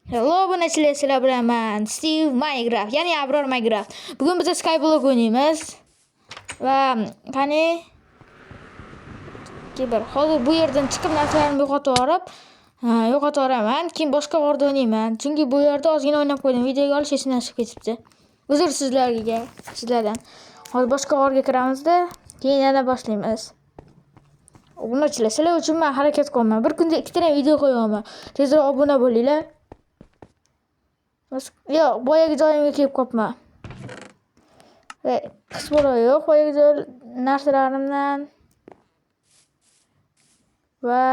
Hello, obunachilar, sizlar bilan man Steve Minecraft, ya'ni Abror Minecraft. Bugun biz Skyblock o'ynaymiz. Va qani bir hozir bu yerdan chiqib narsalarimni yo'qotib yuborib, yo'qotib yuboraman. Keyin boshqa g'orda o'ynayman. Chunki bu yerda ozgina o'ynab qo'ydim. Videoga olish esimdan chiqib ketibdi. Uzr sizlarga, sizlardan. Hozir boshqa g'orga kiramizda, keyin yana boshlaymiz. Obunachilar, sizlar uchun men harakat qilyapman. Bir kunda ikkita video qo'yyapman. Tezroq obuna bo'linglar. Yo'q, boyagi joyimga kelib qolibman. Va hech balo yo'q boyagi joy narsalarimdan. Va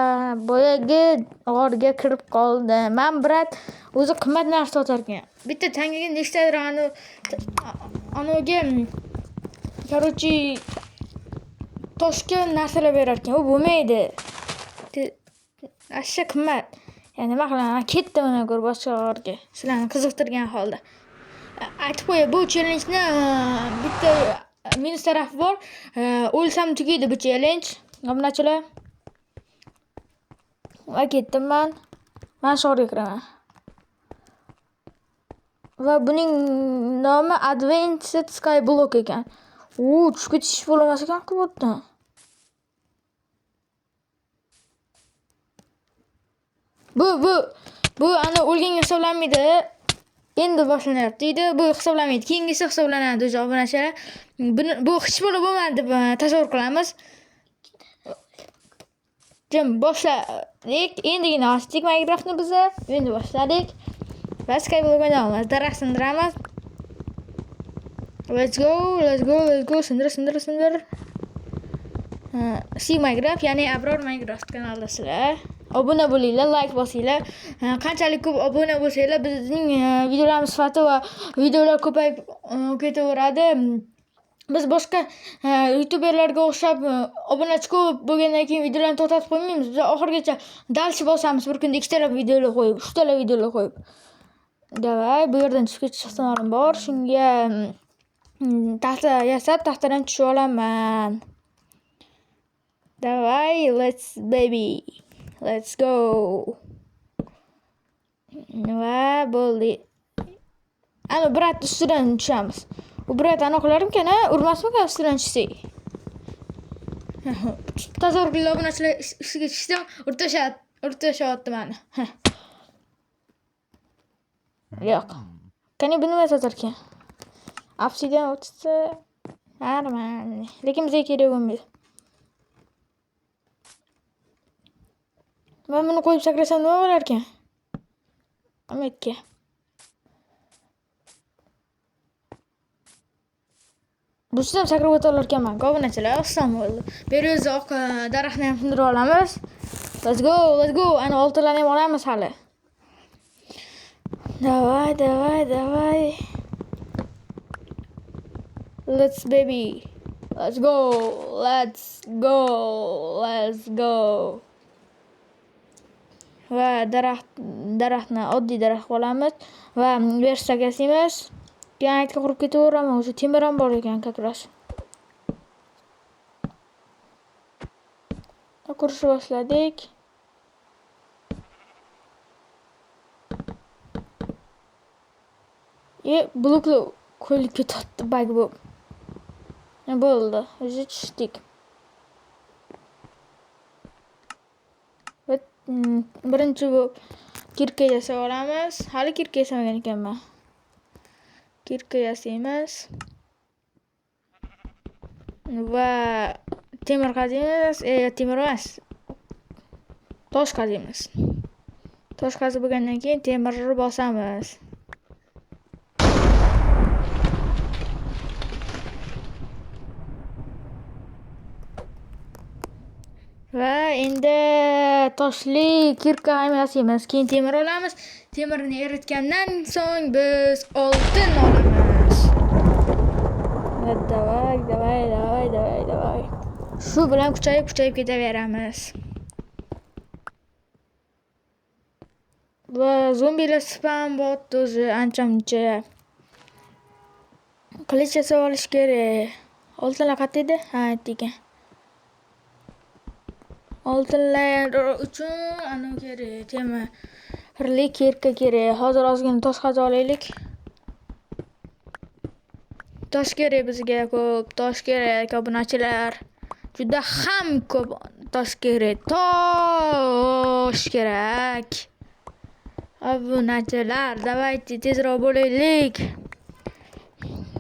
boyagi g'orga kirib qoldim. Man brat o'zi qimmat narsa sotar ekan. Bitta tangaga nechtadir anoga, короче, toshga narsalar berar ekan. U bo'lmaydi. Ashsha qimmat. Ya nima qilaman? Ketdim undan ko'ra boshqa g'orga. Sizlarni qiziqtirgan holda. Aytib qo'yay, bu challenge-ni bitta minus tarafi bor. O'lsam tugaydi bu challenge. Obunachilar. Va ketdim man. Man shu g'orga kiraman. Va buning nomi Advanced Skyblock ekan. U tushib ketish bo'lmas ekan bu yerdan. Bu ana o'lganga hisoblanmaydi. Endi boshlanyapti deydi. Bu hisoblanmaydi. Keyingisi hisoblanadi o'sha obunachilar. Buni, bu hech balo bo'lmadi deb tasavvur qilamiz. Jim boshladik. Endigina ochdik Minecraftni biza. Endi boshladik. Va Skyblock o'ynaymiz. Daraxt sindiramiz. Let's go, let's go, let's go. Sindir, sindir, sindir. Steve Minecraft, ya'ni Abror Minecraft kanalidasizlar. Obuna bo'linglar, like bosinglar. Qanchalik ko'p obuna bo'lsanglar, bizning videolarimiz sifati va videolar ko'payib ketaveradi. Biz boshqa youtuberlarga o'xshab obunachi ko'p bo'lgandan keyin videolarni to'xtatib qo'ymaymiz. Biz oxirigacha dalchi bosamiz. Bir kunda ikkitalab videolar qo'yib, uchtalab videolar qo'yib. Davay, bu yerdan tushib ketish ehtimolim bor. Shunga taxta yasab, taxtadan tushib olaman. Davay, let's baby. Let's go. Va bo'ldi. Ana brat ustidan tushamiz. U brat ana qilarmikan, a? Urmasmikan ustidan tushsak? Tasavvur qiling, obunachilar, ustiga tushdim, urtashyapti mani. Yo'q. Qani bu nima sotarkan? Obsidian o'tsa, arman. Lekin bizga kerak bo'lmaydi. Men buni qo'yib sakrasam nima bo'lar ekan? Ametga. Busiz ham sakrab o'ta olar ekanman. Obunachilar, oson bo'ldi. Bu yerda o'zi oq daraxtni ham sindirib olamiz. Let's go, let's go. Ana oltinlarni ham olamiz hali. Davay, davay, davay. Let's baby. Let's go. Let's go. Let's go. Va daraxtni oddiy daraxt olamiz va versak yasaymiz. Keyin aytga qurib ketaveraman, o'sha temir ham bor ekan как раз. Qurishni boshladik. Bloklar qo'yilib ketyapti, bag bo'lib. Bo'ldi, o'zi tushdik. Birinchi bu kirka yasab olamiz. Hali kirka yasamagan ekanman. Kirka yasaymiz. Va temir qaziymiz. Temir emas. Tosh qaziymiz. Tosh qazib bo'lgandan keyin temirni bosamiz. Va endi toshli kirka ham yasaymiz. Keyin temir olamiz. Temirni eritgandan so'ng biz oltin olamiz. Davay, davay, davay, davay, davay. Shu bilan kuchayib, kuchayib ketaveramiz. Va zombilar spam botdi o'zi ancha-muncha. Qilich yasab olish kerak. Oltinlar qayerda edi? Ha, aytdi ekan. Oltinlar uchun anavi kerak, temir. Temirli kirka kerak. Hozir ozgina tosh qazib olaylik. Tosh kerak bizga ko'p, tosh kerak obunachilar. Juda ham ko'p tosh kerak. Tosh kerak. Obunachilar, давайте tezroq bo'laylik.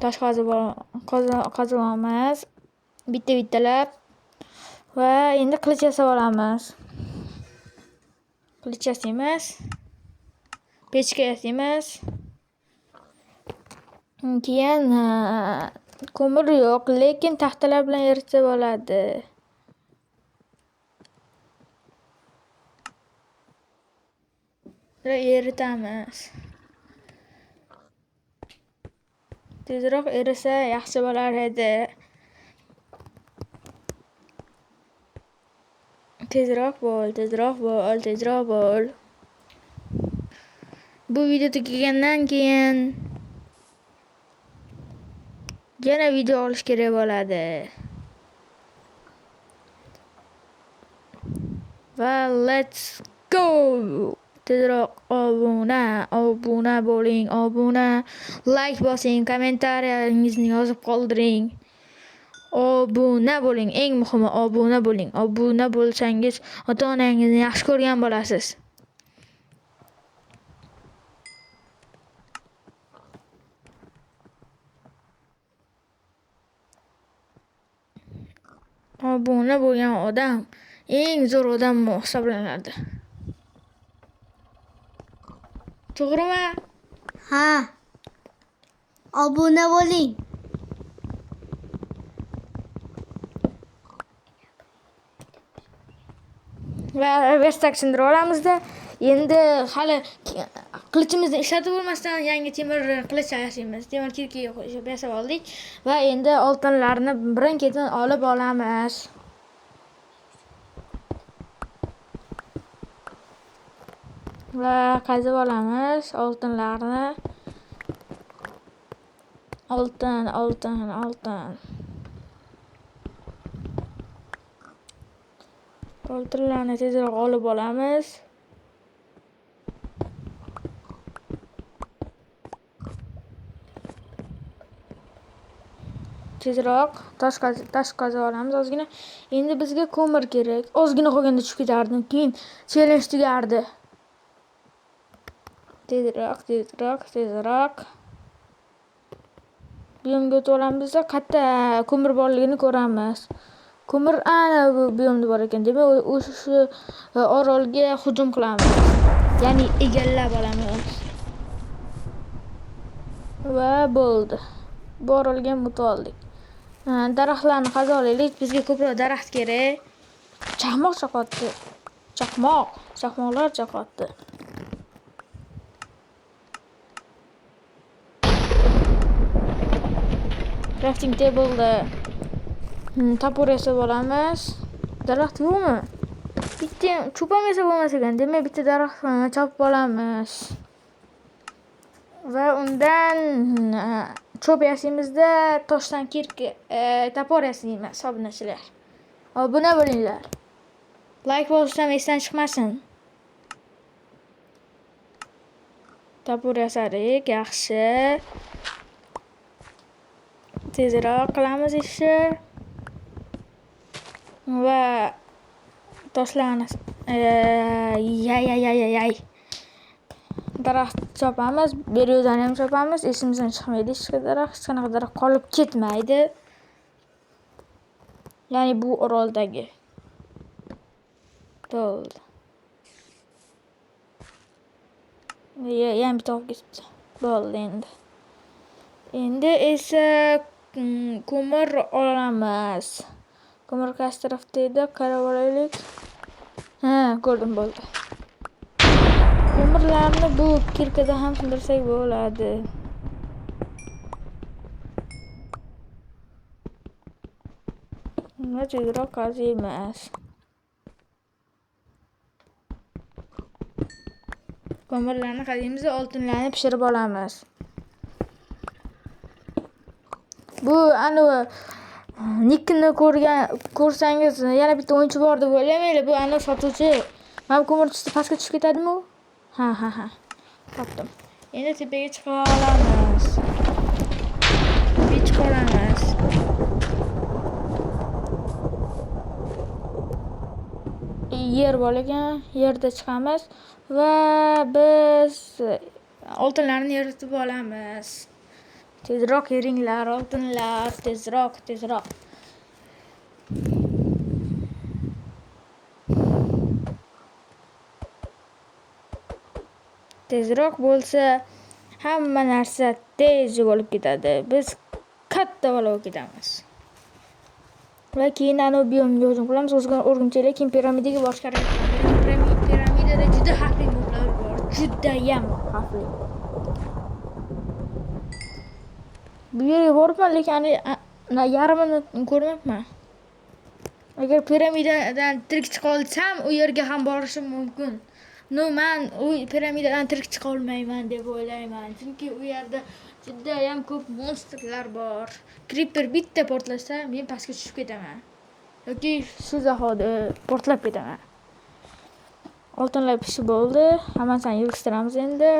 Tosh qazib olamiz. Bitta-bittalab. Va endi qilich yasab olamiz. Qilich yasaymiz. Pechka yasaymiz. Keyin ko'mir yo'q, lekin taxtalar bilan eritsa bo'ladi. Eritamiz. Tezroq erisa yaxshi bo'lar edi. Tezroq bo'l, tezroq bo'l, tezroq bo'l. Bu video tugagandan keyin yana video olish kerak bo'ladi. Va let's go. Tezroq obuna bo'ling, obuna, like bosing, kommentariyangizni yozib qoldiring. Obuna bo'ling, eng muhimi obuna bo'ling. Obuna bo'lsangiz, ota-onangizni yaxshi ko'rgan bo'lasiz. Obuna bo'lgan odam eng zo'r odam hisoblanadi. To'g'rimi? Ha. Obuna bo'ling. Va versak sindirib olamizda. Endi hali qilichimizni ishlatib bo'lmasdan yangi temir qilich yasaymiz. Temir kirkiga qo'shib yasab oldik va endi oltinlarni birin-ketin olib olamiz. Va qazib olamiz oltinlarni. Oltin, oltin, oltin. Oltinlarni tezroq olib olamiz. Tezroq tosh qazib olamiz ozgina. Endi bizga ko'mir kerak. Ozgina qolganda tushib ketardim. Keyin challenge tugardi. Tezroq, tezroq, tezroq. Biyomga o'tib olamizda qayerda ko'mir borligini ko'ramiz. Ko'mir ana bu biyomda bor ekan. Demak, o'sha shu orolga hujum qilamiz. Ya'ni egallab olamiz. Va bo'ldi. Bu orolga ham o'tib oldik. Daraxtlarni qazib olaylik. Bizga ko'proq daraxt kerak. Chaqmoq chaqyapti. Chaqmoq, chaqmoqlar chaqyapti. Crafting table'da topor yasab olamiz. Daraxt yo'qmi? Bitta cho'p ham yasab bo'lmas ekan. Demak, bitta daraxt chopib olamiz. Va undan cho'p yasaymizda toshdan kirki topor yasaymiz, obunachilar. Obuna bo'linglar. Like bosish ham esdan chiqmasin. Topor yasadik, yaxshi. Tezroq qilamiz ishni. Va toshlarni yay, yay, yay, yay, yay. Daraxt chopamiz, beryozani ham chopamiz. Esimizdan chiqmaydi hech qanday daraxt, hech qanaqa daraxt qolib ketmaydi. Ya'ni bu oroldagi. Bo'ldi. Yana bitta qolib ketibdi. Bo'ldi endi. Endi esa ko'mir olamiz. Ko'mir qaysi tarafda edi? Qarab olaylik. Ha, ko'rdim, bo'ldi. Ko'mirlarni bu kirkada ham sindirsak bo'ladi. Nima tezroq qaziymiz. Ko'mirlarni qaziymiz va oltinlarni pishirib olamiz. Bu anavi Nickni ko'rsangiz yana bitta o'yinchi bor deb o'ylamanglar. Bu anavi sotuvchi. Mana bu ko'mir tushsa pastga tushib ketadimi u? Ha. Topdim. Endi tepaga chiqa olamiz. Tepaga chiqa olamiz. Yer bor ekan, yerda chiqamiz va biz oltinlarni eritib olamiz. Tezroq eringlar, oltinlar, tezroq, tezroq. Tezroq bo'lsa hamma narsa tez bo'lib ketadi. Biz katta bola bo'lib ketamiz. Va keyin anavi biomga hujum qilamiz, o'zga o'rgimchaklar, keyin piramidaga borishga harakat qilamiz. Lekin piramidada juda xavfli moblar bor, judayam xavfli. Bu yerga boribman, lekin ana yarmini ko'rmabman. Agar piramidadan tirik chiqa olsam, u yerga ham borishim mumkin. No, man u piramidadan tirik chiqa olmayman deb o'ylayman. Chunki u yerda judayam ko'p monstrlar bor. Creeper bitta portlasa, men pastga tushib ketaman. Yoki shu zahoti portlab ketaman. Oltinlar pishib bo'ldi. Hammasini yig'ishtiramiz endi.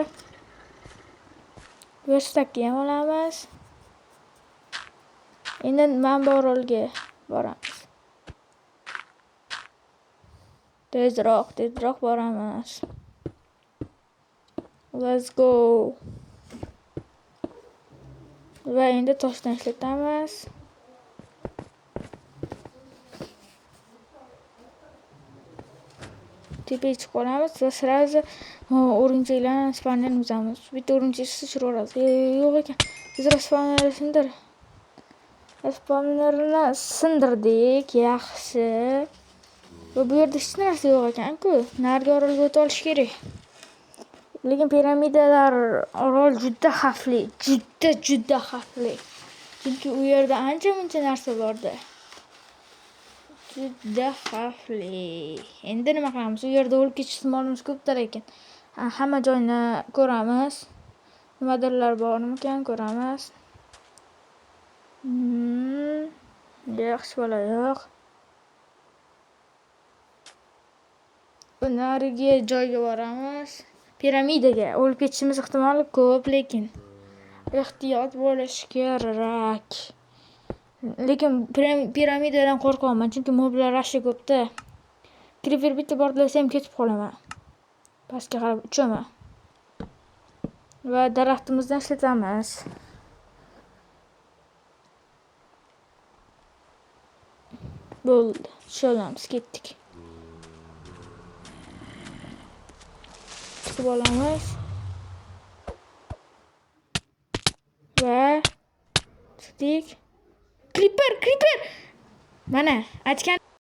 Verstakka ham olamiz. Endi manba orolga boramiz. Tezroq, tezroq boramiz. Let's go. Va endi toshdan ishlatamiz. Tepaga chiqib olamiz va sразу o'rgimchaklarni spawnerni buzamiz. Bitta o'rgimchak tushirib yuboramiz. Yo'q ekan. Tezroq spawnerni sindir. Spawnerni sindirdik, yaxshi. Va bu yerda hech narsa yo'q ekan-ku. Narigi orolga o'ta olish kerak. Lekin piramidalar orol juda xavfli, juda juda xavfli. Chunki u yerda ancha-muncha narsa borda. Juda xavfli. Endi nima qilamiz? U yerda o'lib ketish ehtimolimiz ko'pda lekin. Hamma joyni ko'ramiz. Nimadirlar bormikan ko'ramiz. Yaxshi bola yo'q. Narigi joyga boramiz. Piramidaga o'lib ketishimiz ehtimoli ko'p, lekin ehtiyot bo'lish kerak. Lekin piramidadan qo'rqyapman, chunki moblar rosa ko'pda. Creeper bitta portlasa ham ketib qolaman. Pastga qarab uchaman. Va daraxtimizdan ishlatamiz. Bo'ldi, tusholamiz, ketdik. Chiqib olamiz. Va chiqdik. Creeper, creeper. Mana aytgan